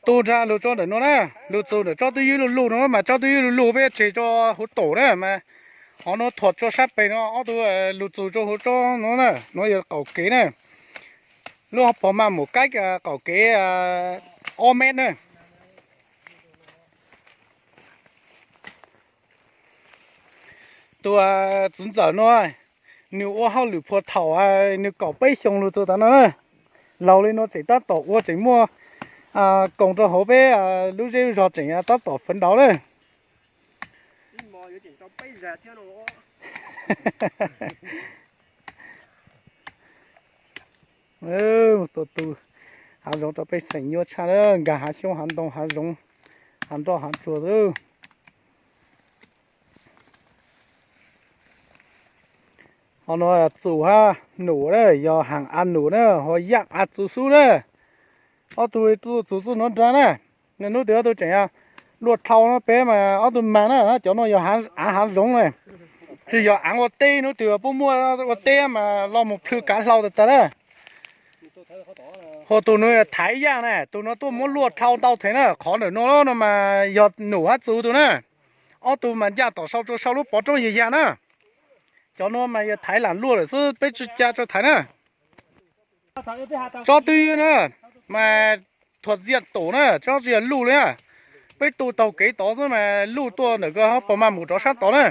Tu nrag lug rua ntawm nuav na, lug txug ntawm tsob twb ywb lug lug nuav mas tsob twb ywb lug lug peb tseg rua huv tum na mas, hov nuav thuam rua sab peg nuav ob tug lug txug rua huv tsob nuav na, nuav yog qaum kev na. Lub pog maj mus kaib qaum kev ob mev na. Tus txiv ntxawm nuav, nwg ua hauj lwm puag thaum nwg kaum peb xyoo lug txug tav nuav na. Laug le nuav tseem tab tom ua tseem muaj koom rua huv peb lub zej lub zog tseem tab tom phấn đấu na. Tuaj tu hav zoov rau pej xeem nyuaj tshaj na, nkag hav xyoob hav ntoo hav zoov, hav nroj hav tsuag xwb. Ho nuav txus hab num na, yog haam a num na, ho yaaj a txus xub na. Ob tug tuaj txus txuj nuav nrag na. Hnub twg ob tug tseem luaj dhau no peb mas ob tug mag na, cov nuav yog av hav zoov na. Tsi yog av ua teb, hnub twg puab muaj ua teb mas los mus plhws kav hlau tag tag na. Ho tus nuav thaiv yaaj na, tus nuav tuaj muab luaj dhau ntau thev na, qhov ntawm nuav no mas yog num hab txus tug na. Ob tug mas ncaj tom sau rua sau lub pov roob yag yag na. Cov nuav mas yog thaiv lam luaj lawm xwb, peb tsi ca tso thaiv na. Tsob twb ywb na, mas thuam ziaj tum na, tsob tsi yog luj li na. Peb tu taug kev tod xwb mas luj tuaj ntawm ko hab pog maj mus rov sab tod na.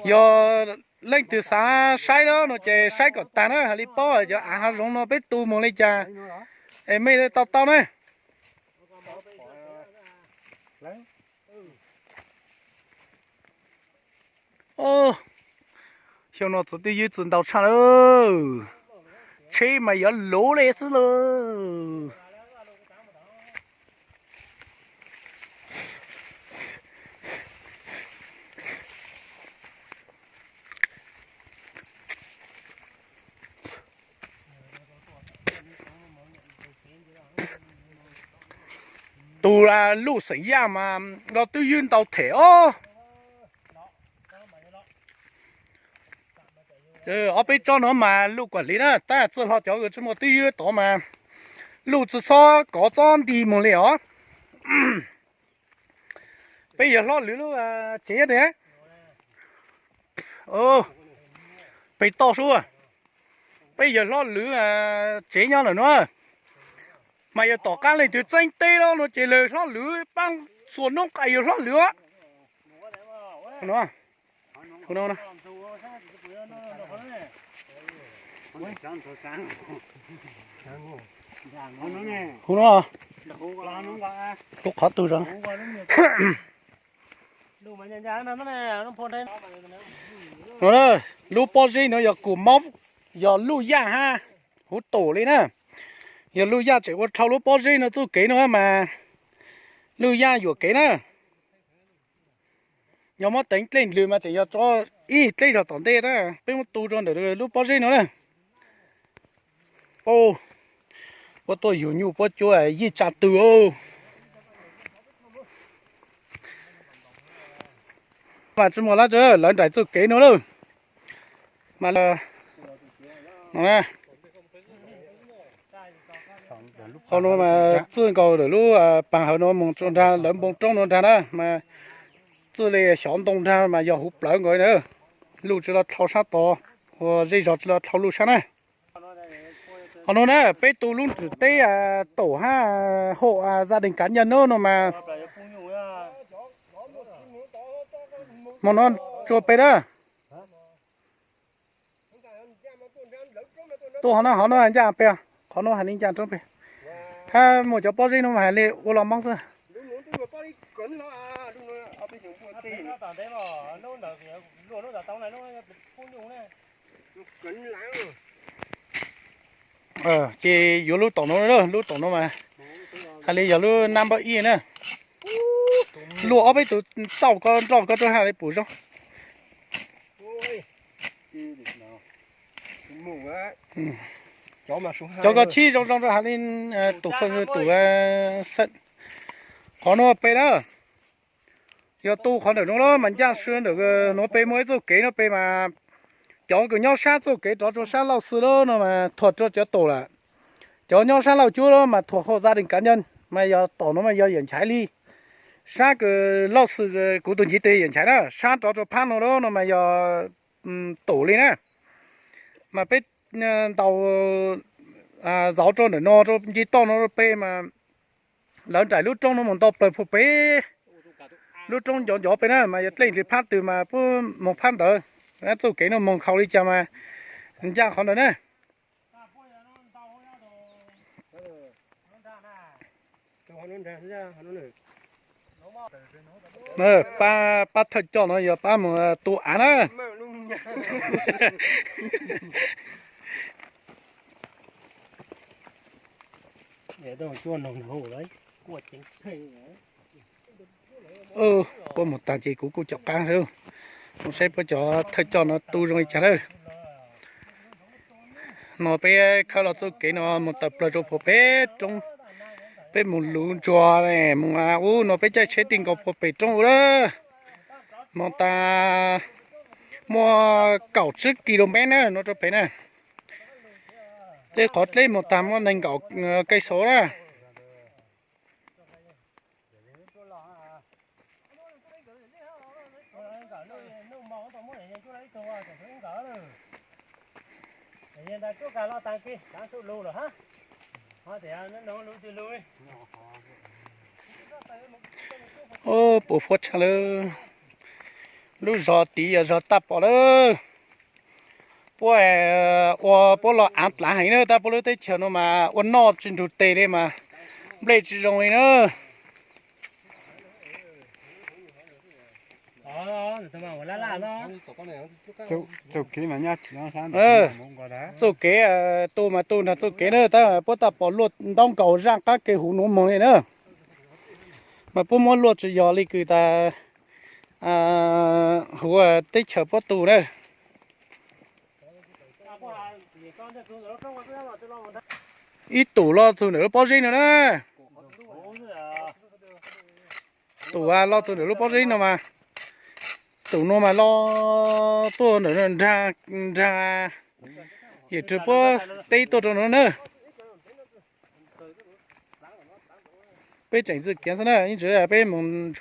Yog leej twg xav saib lawm no ces saib kom tag na, hais li paub cov av hav zoov no peb tu mus li cas es mej tau tau na. Xyoo no txus twb ywb txus ntau tshaj lawm. Tsheb mas yuav luv li xwb lawm. Tus luj xeem Yaj mas los twb ywb ntau them os. Ob peb tsob no mas luj kuam li na, tab txwj hlo cov tsi muaj twb ywb tod mas luj tsi txhob kov txob nti mus li os. Peb yawg hlob lwm lub tsev nyob twg? Pem toj sub. Peb yawg hlob lwm tsev nyob lawm nuav. Mas yog tom qab leej twg txeeb teb los no ces lawv hlob lwm paab txhua noob qais yawg hlob lwm. Hu no, hu qhov twg os? Lub pob zeb no yog kua maub, yog luj yaj hab huv tum li na. Yog luj yaj tseem ua dhau lub pob zeb no txuj kev no mas luj yaj yuam kev na. Yog muab teev dlej ndlwg mas tseem yog tso ib dlej zog tom ntej na, peb muab tu rau ntawm lub pob zeb no na. Puab tuaj yug nyuj puab cuab yij tsa tw. Mas tsi muaj lab tsi, lawv nraim txuj kev no lawm. Mas qhov no mas txwj nkaus lawm lub paag hawv no mus rua nraag lawv npoo roob no nraag na mas txwj li xyov ntoo nraag mas yog huv plawv nkaus na. Luj tsi los dhau sab tod, ua zej zog tsi los dhau luj sab na. Qhov no na peb tu lub ntsws teb Taum hab Hom Gia Đình Cá Nhân no mas hmo no tsua peb na. Tuaj hov no, hov no ncaj pem, qhov no hais li ncaj roob pem. Hab muaj cov pob zeb no mas hais li ua los moob xwb. Ces yuav lub tom no, lub tom no mas hais li yog lub nab npawb ib na. Luaj ob peb tug tauj ko nroj ko rau hais li pum zoo. Cov ko chib zoo zoo rau hais li tus fawj tus. Qhov no pem na, yog tu qhov ntawm no lawm mas ncaj sab ntawm no pem muaj ib txoj kev no pem mas cov kws nyob sab txoj kev rov rua sab Lauj Xwm lawm no mas thuam rua cov Taum lawm. Cov nyob sab Lauj Cuab mas thuam hauv zaj dees kav nyob mas yog tom no mas yog yawm Nchaiv li. Sab kws Lauj Xwm kuv tus ntsiv tes yawm Nchaiv na, sab rov rau phab no lawm no mas yog Tum li na. Mas peb ntaus zauv rau ntawm no rau nce toj no rau pem mas lawv nraim lub roob no mus nto plaws puag pem, lub roob ncov ncov pem na mas yog dlej ntsis phab twg mas puab moog phab ntawd. Txuj kev no moog nkhaus li cas mas ncaj qhov ntawd na. Pab, pab thawj coj no yog pab mus tu av na. Puab mus tag ces kuv kuj caum qab, mus saib puab cov thawj coj no tu zoo li cas lawm. No peb khawb los txuj kev no mus tawm plaws rau puag pem roob, peb mus luv ntsuag mus ub no peb caij tsheb ti nkaus puag pem roob ub lawm. Mus tas muaj kaum tsib ki lo mev na no rau pem na. Tej qhov dleb mus tag muaj nees nkaum kais xov na. Ub, puas huab tshaj lawm. Lub zos tid yog zos Taj Pom lawm. Puab ua puab los av dlav heev na, tab puab lub teb chaws no mas ua noj tsis nrug tes li mas nplej tsis zoo li na. Txuj kev tu mas tu nrag txuj kev na, tab puab Taj Pom luaj ntaub nkaus zaaj qab kev huv nuav moog li na. Mas puab muab luaj tsis yog li kws tas huv teb chaws puab tu na. Ib tum los txug ntawm lub pob zeb no na. Tum los txug ntawm lub pob zeb no mas, tum no mas los tuaj ntawm nrag, nrag, yawm Rwg puab teb tuaj rau no na. Peb tseem txuj kev xwb na, ib ntsis peb mus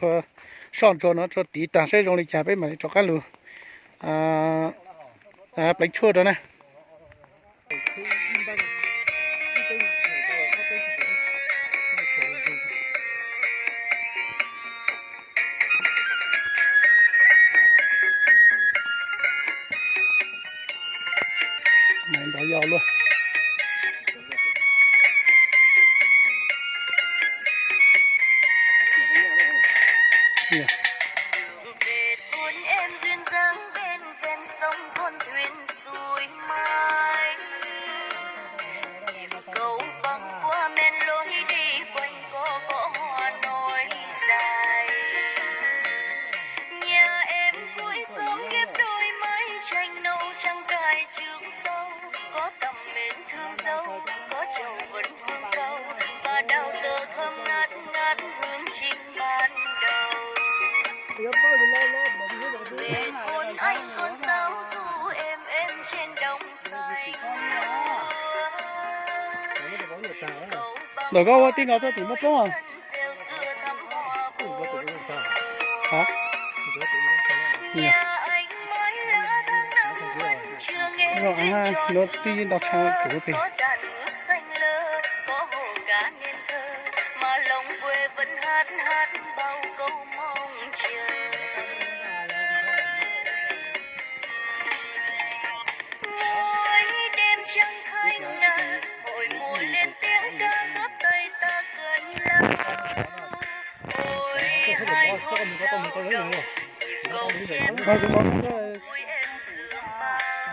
soj ntsuag no tso tid tag saib zoo li cas peb mam li rov qab lug pleev tshuaj rau na. Nrov yau luaj. Ntawm koj ua tij nkaus tuaj tim muaj roob. Nuav tij nto tshav kuv pem.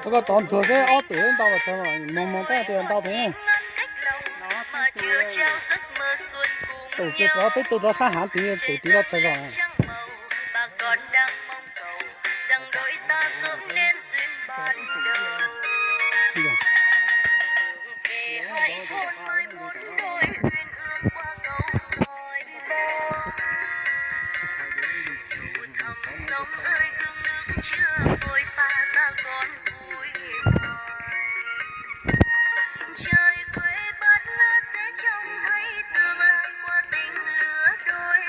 Koj tov ntsuag seb ob tug ntau los tsawg, moog moog tab tis ntau pem. Tus twg rov peb tug rov sab haav tid, tus tid los tsawg zog.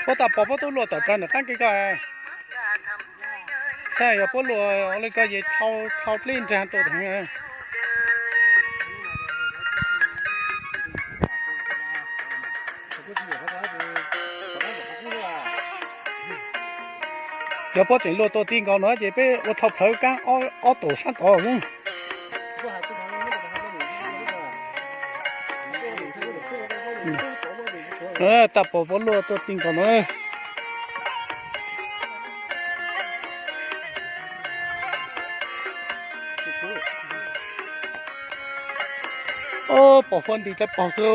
Puab tas pos puab tuaj luaj tawm plaws nram qaab kev ko. Saib yog puab luaj ua le ko ces dlhau dleb nraag rua heev. Yog puab tseem luaj tuaj ti nkaus no ces peb ua dlhau plhawv kaab ob tug sab tod. Tag pom puab luaj tuaj ti nkaus no. Pom huab nti dlawb paug xwb.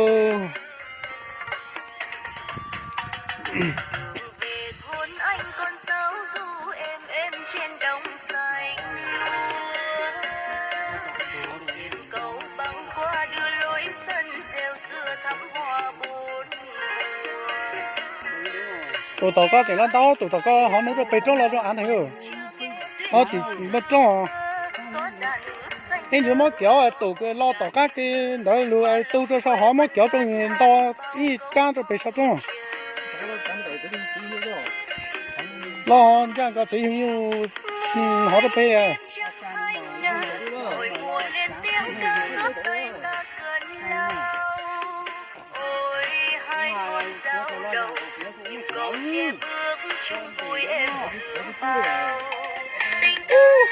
Tus tom koj tseem loj ntau, tus tom koj hov nuav rua peg roob los zoo av ntag. Hov tsis muaj roob. Ib ntsis muab kiav tus los tom qab kev ntawd lug tu rua sau hov muab kiav rua nto ib kaab rua peg sau roob. Los ncaaj ko tsev yug nyuj hov rua peg.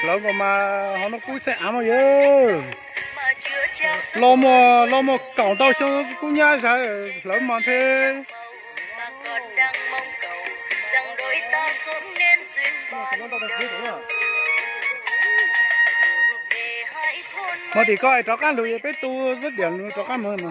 Hlawv mas hov no kub txheej av mas yog. Los muaj, los muaj kaum ntau xyoo kub nyab zag hlawv mas ntshe. Muaj tim koj rov qab lug es peb tu zab diam rov qab mas.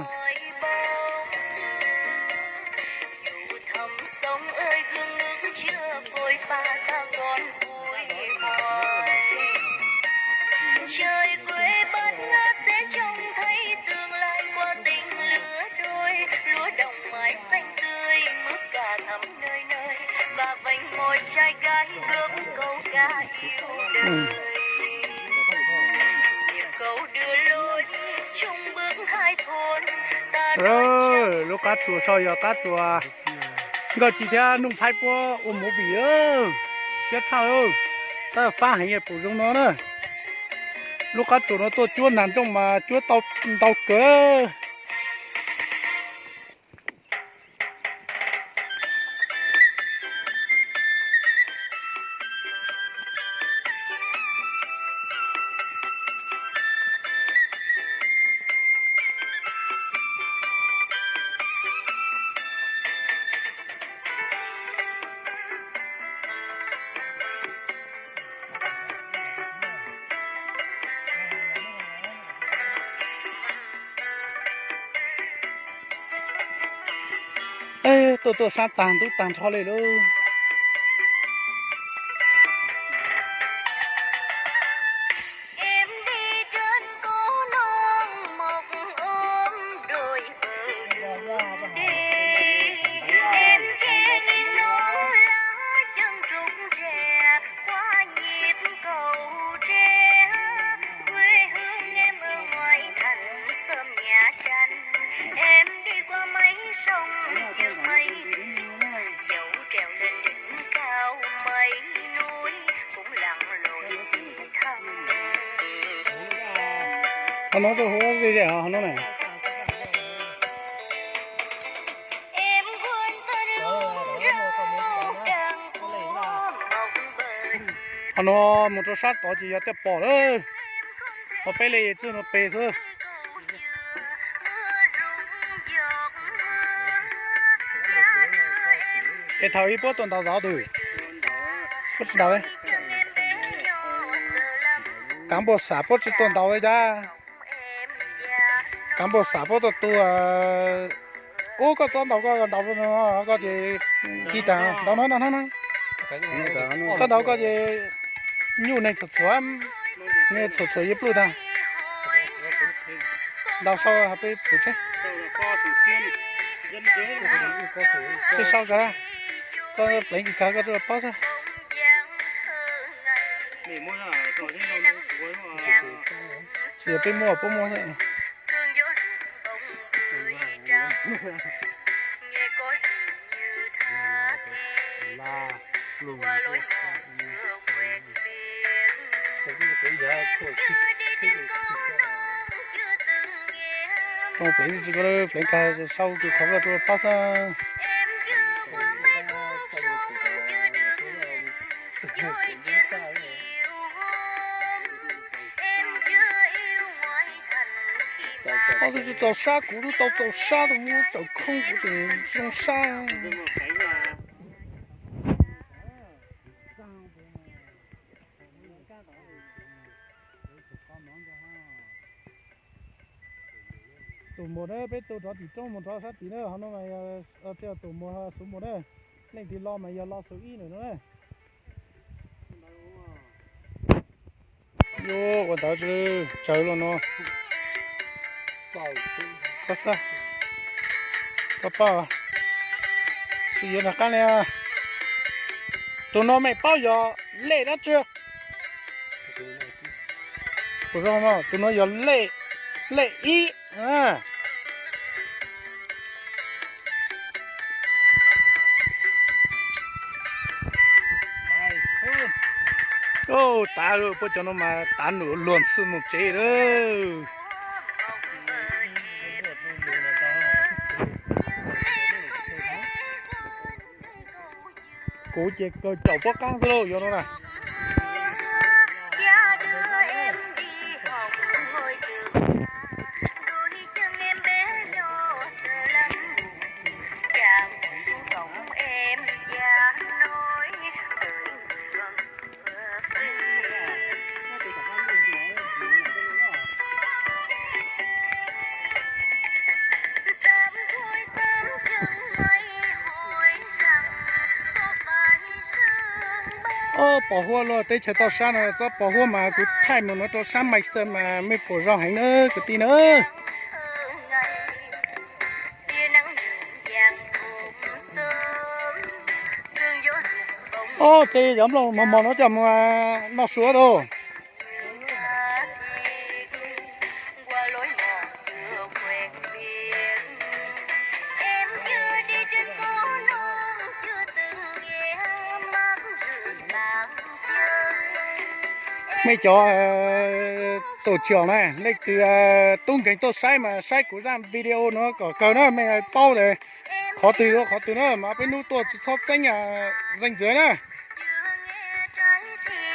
Lub qab tsuas sau yog qab tsuas Nkauj Ci thiab Nuj Phaib puab ua movie, siab tshaj, tab faab heev pum zoo no na. Lub qab tsuas no tuaj cuab nas nrooj mas cuab tau ntau kawg. Tuaj tuaj sab tag ntub tag nrho li lauj. Qhov no tuaj hu ze ze qhov no na. Qhov no mus rau sab tod ces yog tiaj pom lawm. Qhov peb li txwj no peg xwb. Es thaum ub puab tuaj ntaus zov twg? Puab tsis ntaus. Kav npua xam puab tsis tuaj ntaus li cas. Kav npua xam puab tuaj tua. Ub, koj txhob ntaus, koj ntaus koj ces kib tag. Ntaus no, ntaus no. Koj ntaus koj ces nyuj neeg txhuam txhuam, neeg txhuam txhuam yuav pluj tag. Ntaus sau hab peb pum tseeb. Tsi sau kawg, koj pleev kawg koj tsi paub xwb. Tsis yog peb muaj, puab muaj xwb. Pleev ko, pleev kag sau tus qhov ko rau pab xwb. Ob tug tsis txaus sab, kuv twb tau txaus sab, tus muab tsaws khoob kuv tseem zoo sab. Tus muag na, peb tu rov tim roob mus rov sab tid na, ho no mas yog, tsis yog tus muag, xuv muag na. Leej twg los mas yog los xuv ib ntawm no na. Yuav ua ntawd tsaws los no. Koj xav, koj pab, tsis yuav nram qab li. Tus no mej paub yog lej dab tsi? Tus no yog lej, lej ib. Tav puab cov no mas tav num luag ntxhw mus tsev lawm. Kuv ces kawg caum puab qaab xwb lauj, yuav no na. Ob, pos huab luaj teb chaws toj sab no, txob pos huab mas kuv thaij mus no rau sab Maiv Xeem mas mej puas zoo heev na kwv tij na. Ob, tej cov nplooj mos mos no coj mus noj su lauj. Mej cov tus tsom na, leej twg tub nkeeg tuaj saib mas saib kuv zaj video no kom kawg na, mej paub tias qhov twg ua qhov twg na, mas peb hnub tuaj tsis txhob txeeb zeej ntxwv na.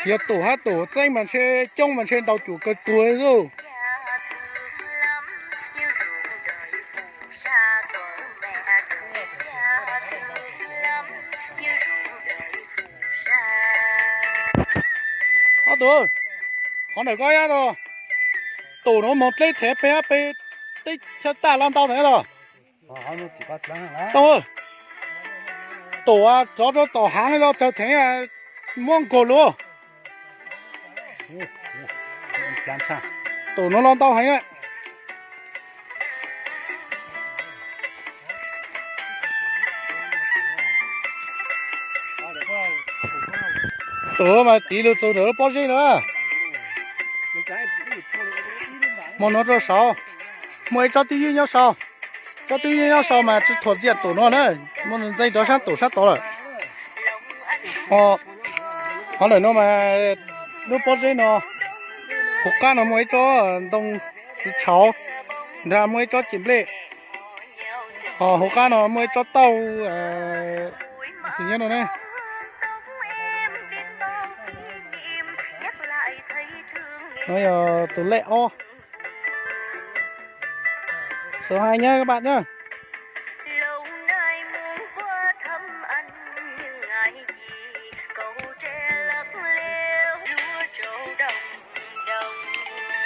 Yog tum hab tum txeeb mas ntshe coob mas ntshe ntau cum kawg tuag li xwb. Ob tug, qhov ntawm koj ib tug, tum no moog dleb thev peg hab peg teb chaws tag los ntau theev los. Tau, tum rov rau tom haav los tawg theev, muab nkaug lug. Tum no los ntau heev. Tum mas tiv lug txug ntawm lub pob zeb no. Moog nuav rau saud, muaj ib tsob twb ywj nyob saud. Tsob twb ywj nyob saud mas tsi thuam ntxiaj tum no na, muaj ntxeev rov sab tum sab tod lawm. Qhov ntawm no mas lub pob zeb no, hauv qab no muaj ib tsob ntoo txiv tshauv, nrag muaj ib tsob cim nplej, hauv qab no muaj ib tsob tauj xwm nyob no ne. No yog tus lej ob. Sawv hais nyab pam nyab.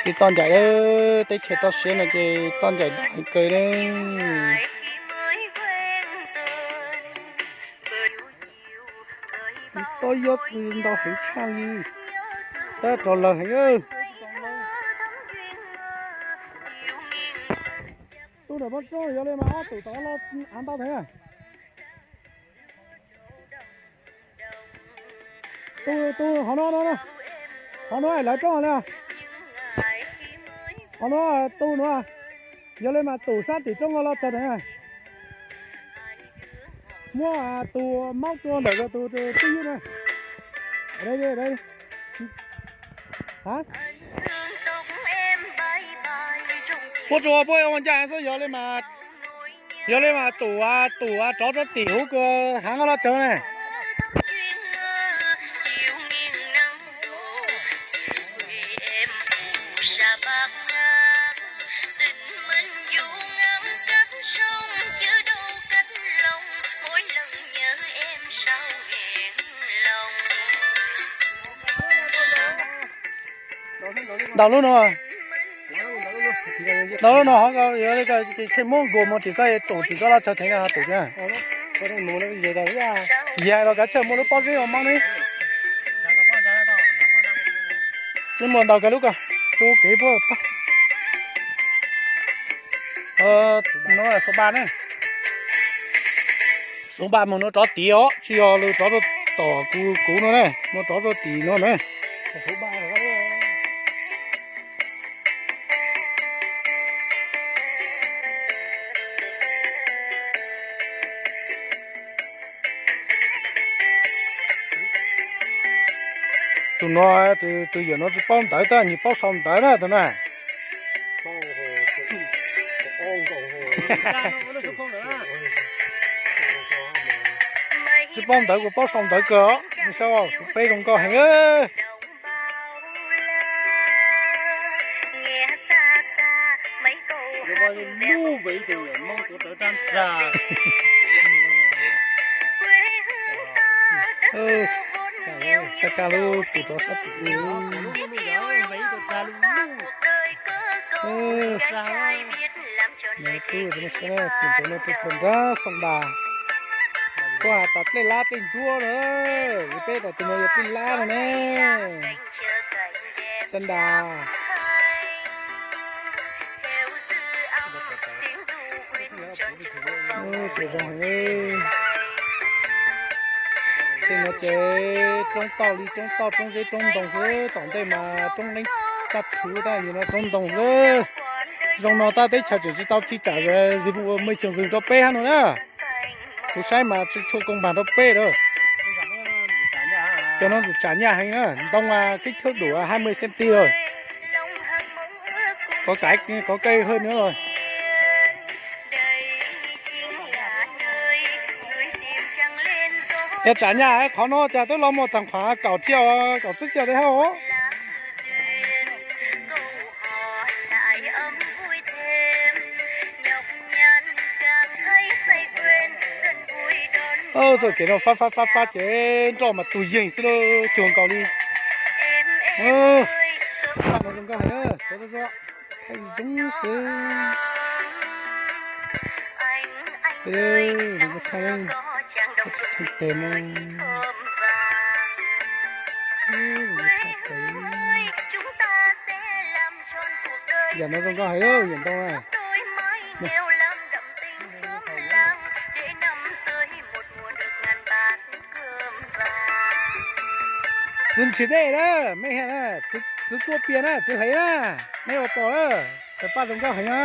Ces toj ncaim, teb chaws toj siab no ces toj ncaim heev kawg li. Txiv tob yob txwv ntau heev tshaj li, tab rov lawg heev. Tub ntawm pob zeb yog li mas ob tug tod los av ntau heev. Tus, tus hov no, hov no lawv roob li. Hov no, tus no, yog li mas tus sab tim roob no los txog heev. Muab tus maub tua ntawm tus twj ywm na. Puab tsuas puab ua ncaj xwb, yog li mas, yog li mas tus, tus rov rau tim huv kws heev los tsawg ne. Ntau lub no, ntau lub no ho, yog li ko ces tshem muab nkaus mus tim koj, tus tim koj los tsawg theem no ho tus na. Yog los kav tsij muaj lub pob zeb ua mob ne. Tsis muaj ntau kiag lub ko, tsuas kev puab pab. No xauv npa ne. Xauv npa mus no rov tid os, tsis yog lug rov rau tom kuv, kuv no ne, no rov rau tim no ne. Tus no, tus yawm no tsis paub ntawv tab sis paub sau ntawv na tus na. Tsis paub ntawv kuj paub sau ntawv kawg os, saib os, Suav peb zoo nkauj heev. Ka ka lub tus rov sab tim. Tub no saib tus rov no tus tug nrab xoo ndas. Kuj has tas dlej lab dlej ntsuab na, yog peb tas tus no yog dlej lab no ne. Xab ndas. Tej no ces roob tauj li roob tauj roob zeb roob ntoo xwb, tom ntej mas roob leeb tag rhuv tab sis no roob ntoo xwb. Zoo no tab teb chaws tseem tsis tau txhij tsam zis mus ua mej tseem zws rau peb hab no na. Kuv saib mas tsis tshua koo npaag rau peb lawm. Cov no ntxim tsam nyaj heev na, ntoo mas kib chaub dum hab mej xeeb tij lawm. Kov kais, kov kawg hwj no. Yog tsam nyaj qhov no cas twb los muaj taag qhuav kaum tsiaj, kaum tsib tsiaj teb hab os. Txoj kev no fab fab fab fab ces nroj mas tus yeeg xwb lauj, cuag nkaus li. Paj no zoo nkauj heev, zoo xwb. Tes no. Yam no zoo nkauj heev, yam ntoo na. Txiv ntshis dej na, mej, txiv tuaj pias na, txiv heev na, mej ua pom na, paj zoo nkauj heev na.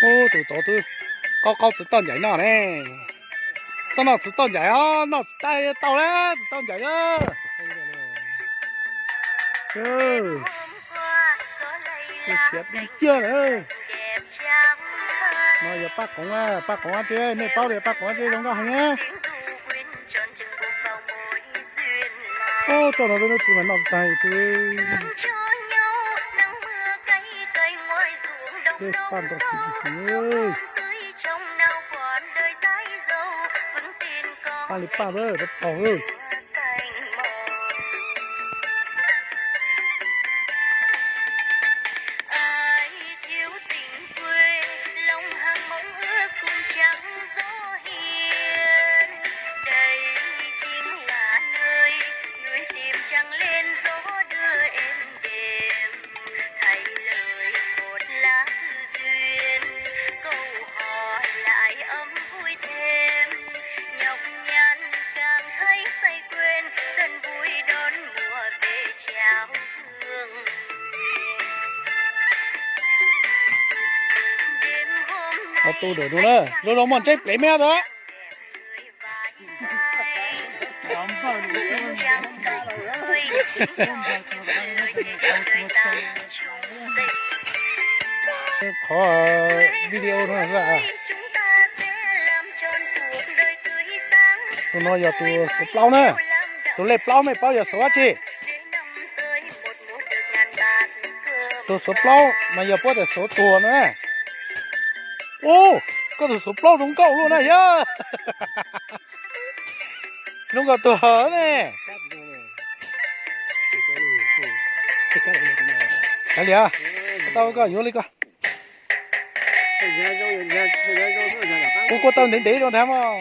Ub, tus tod twb qaub qaub txiv toj ncaim noj ne. Txhob noj txiv toj ncaim os, noj tsis tau, tau lawm txiv toj ncaim na. Siav dub ciaj lawm. No yog paj qoov, paj qoov dab tsi, mej paub tias paj qoov dab tsi zoo nkauj heev na. Ub, txoj no twb noj tag tsis. Paj nrog tsis tsis. Paj li paj, paj li paj. tu ntawm no na, zoo zoo muaj ntseeb plev me tod. Qhov video no, tus no yog tus xuv plaub na. Tus lej plaub mej paub yog xuv dab tsi? Tus xuv plaub mas yog puab tias xuv tuag na. Ub, koj tus xuv plaub zoo nkauj luaj na yog. Zoo nkauj tuag ne. Hais li, tau koj yuav li koj. Kuv kuj tau ntev ntev rau ntag mog.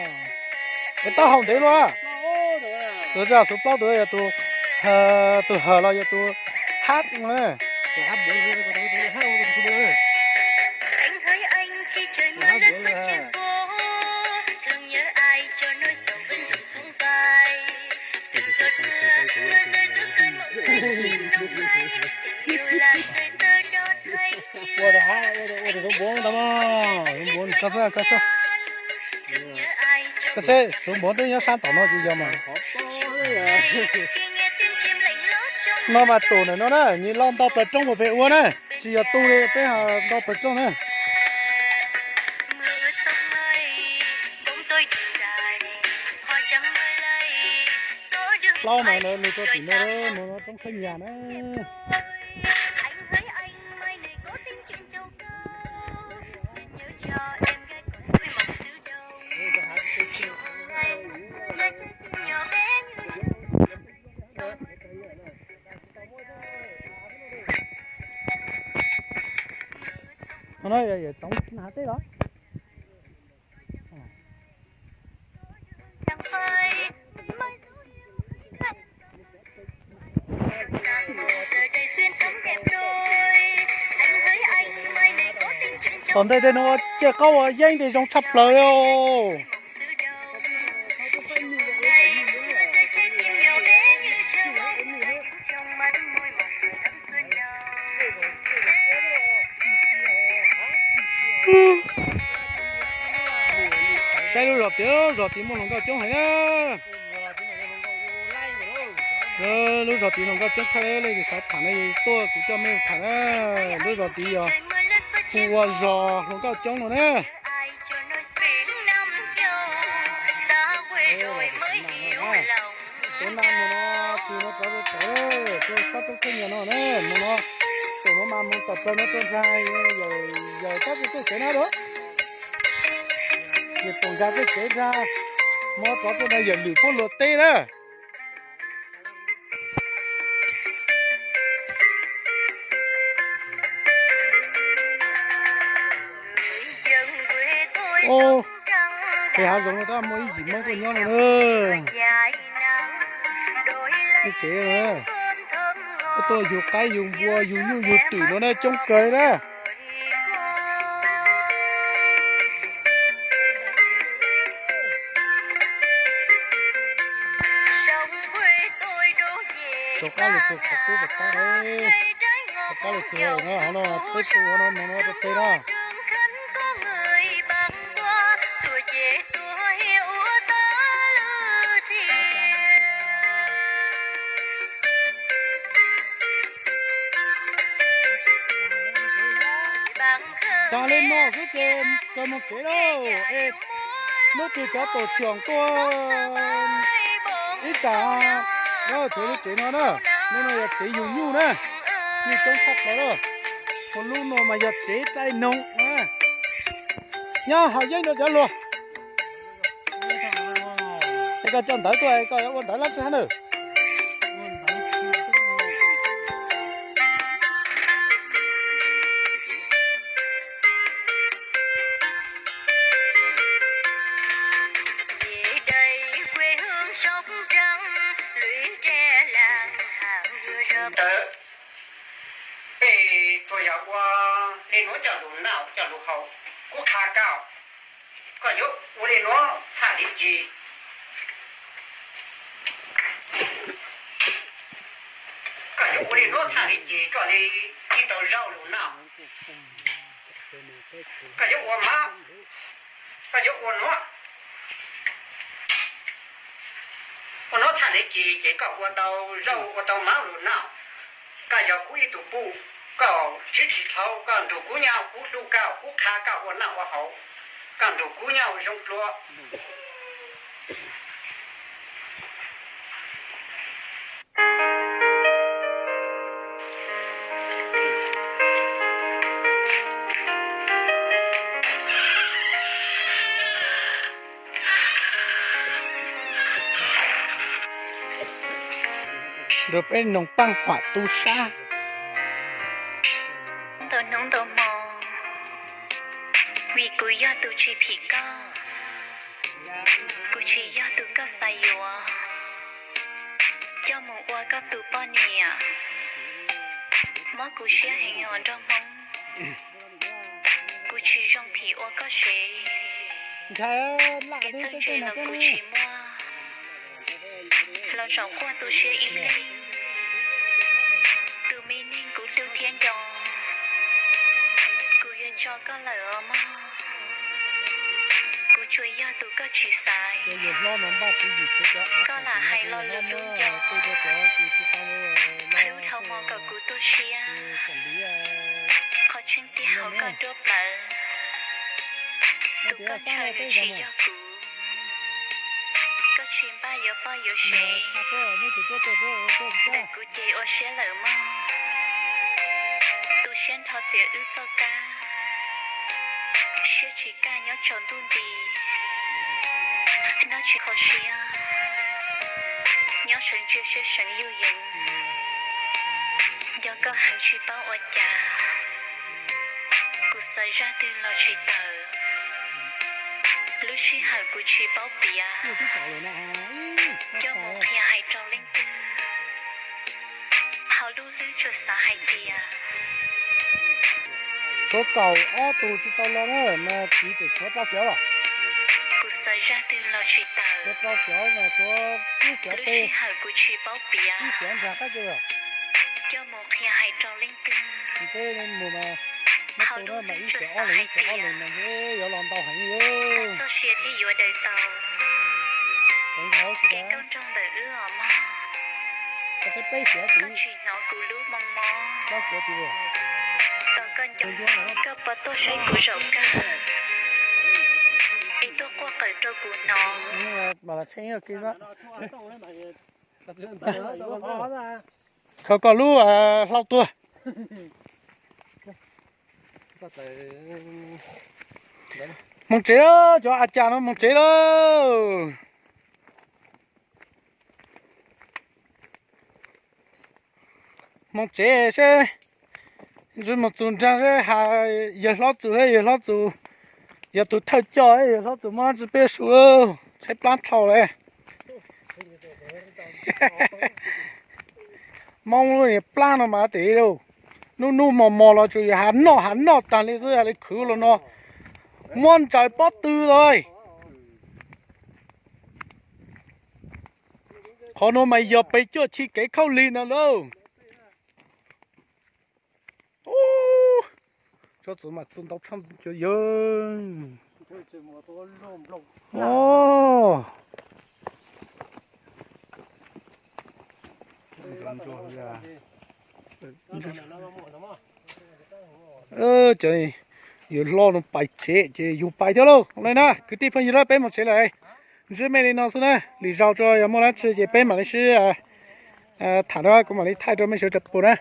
Es taub hau ntev luaj. Tus zaj xuv plaub tus yog tus, tus hawm los yog tus hab. Ua rau hab, ua rau, ua rau xuv npuav tau mog, xuv npuav koj xwb, koj xwb. Koj saib xuv npuav twb nyob sab tom no tsis yog mas. No mas tus ntawm no na, nws los nto plaws roob puag pem ua na, tsis yog tu li peb nto plaws roob na. Plaub mas lawv lug rau tim no, no roob khab nyas na. No na yog toov hav teb los? Tom ntej tej no ua caj qaub ua yeeb tej zoo tshaj plaws li. Saib lub zos tid, zos tid muaj hluas nkauj coob heev na. Lub zos tid hluas nkauj coob tshaj, leej twg xav tham no tuaj kuv coj mej tham na. Lub zos tid yog hu ua zos hluas nkauj coob no na. Tus na mus no, tus no rov rau tod, rau sab roob khab nyas no na, mus no, tus no mas mus tom plaws no tuaj nrag, yawm tab txuj txuj kev na lawm. Yawm tuaj nkag txuj kev nrag, mus rov tuaj no yawm lwm puab luag teb na. Ces hav zoov no tab muaj ib yim Hmoob tuaj nyob no na. Lub tsev, tuaj yug qaib yug npua yug nyuj yug twm no na coob kawg na. Rov qab lug txug qhov qub pas tab, rov qab lug txug no, hov no peb tu hov no mus no rau pem na. Tas li no xwb ces kawg moog tsev lauj. Es hnub twg cov tuam tsev tuaj ib tsam, lawv tsev no na, hnub no yog tsev yug nyuj na, nyuj coob tshaj plaws lawm. Ua lub no mas yog tsev dai noog na. Nyob haus yeeb rau cov luag. Es koj coj ntawv tuaj, koj yuav ua ntawv lab tsi hab na? Ntawd, peb tsuas yog ua li nuav coj lug noj coj lug haus, kuv qha koj, koj yuav ua li nuav txhaj li cas? Koj yuav ua li nuav txhaj li cas koj li tsi tau zaub lug noj? Koj yuav ua mab, koj yuav ua nuav, ua nuav txhaj le kis ces koj ua tau zaub ua tau mab lug noj. Koj yog kuv ib tug puj, koj siv tsis dhau, koj nrug kuv nyob kuv hlub koj, kuv qha koj ua noj ua haus, koj nrug kuv nyob ua zoo dlua. Nrug peb noog paaj huam tub sab. Ntau hnub ntau hmo, vim kuv yog tus tsis phim koj, kuv tsis yog tus koj xav yuav, coj mus ua koj tus poj niam, mob kuv siab heev os nraug Hmoob. Kuv tsis zoo phim ua koj sev, kev txawj ntse los kuv tsis muaj, los zaum quaj tu siab ib leeg. Tus me neeg kuv hlub thiab nco, kuv yuav tso koj lawm os mog. Kuv tsuas yog tus koj tsis xaiv, koj lam hais lo lus dub nco, hlub dhau hmo kom kuv tu siab. Qhov tseeb tiag hauv koj nruab plawv, tus koj ntshaw nws tsis yog kuv. Koj tsis npaj yuav poj yuav sev, ntawm kuv ces ua siab lawm mog. Tu siab nrho txiav wb txoj kab, siab tsis kaj nyob tsaus ntuj nti. Noj tsis kho siab, nyob sawv ntsia siab seev yuj yees. Nco koj heev tsis paub ua cas, kuv xav zaj twg los tsis tawm. Lub sij hawm kuv tsis paub piav, coj mus qhia hais rau leej twg. Hauv lub hlwb tsuas xav hais tias tshuav kaum ob tug tsis tau los na, mas txiv tseem tshuav rau fiav los. Kuv xav zaj twg los tsis tawm, tshuav rau fiav mas tshuav tsib fiav teg, sij hawm kuv tsis paub piav, ib fiav nrag qab ke. Coj mus qhia hais rau leej twg. Peb mus mas, hauv lub hlwb tsuas xav hais tias yuav los ntau heev, txoj sia thiaj yuav daws tau. Kev nkauj nraug ntawm wb os mog, koj tsis hnov kuv lub moo mob. Tos koj nco, koj puas tuaj saib kuv zaum kawg, es tuaj quaj qw rau kuv hnov. Khaws koj lub hlau tuag. Moog tsev, cov a cas no moog tsev lawm. Moog tsev seb, ntsib moog txug nraag seb has yawg hlob txug, yawg hlob txug yog tug thawj coj, yawg hlob txug muab dlaab tsi peb su, tshaib plaab dhau lawm. Moob lub niag plaab no mas tes lug, nub nub mos mos los tsuas yog has noj has noj taag le xwb, has le khwv los no muab ntsaws pob tw lawm. Qhov nuav mas yog pes cuaj chi kev khaub lig no lauj. Tsob txuv mas txu ntau tshaj cuav yawg. Cov yawg hlob no pais tsev ces yug pais thiab lauj. Le na kwv tij phooj ywg, peb moog tsev lawm. Ntsib mej li no xwb na, lwm zaug tso yog muaj dlaab tsi ces peb mam li sib tham, kuv mam li thaij rau mej sawv daws pum na.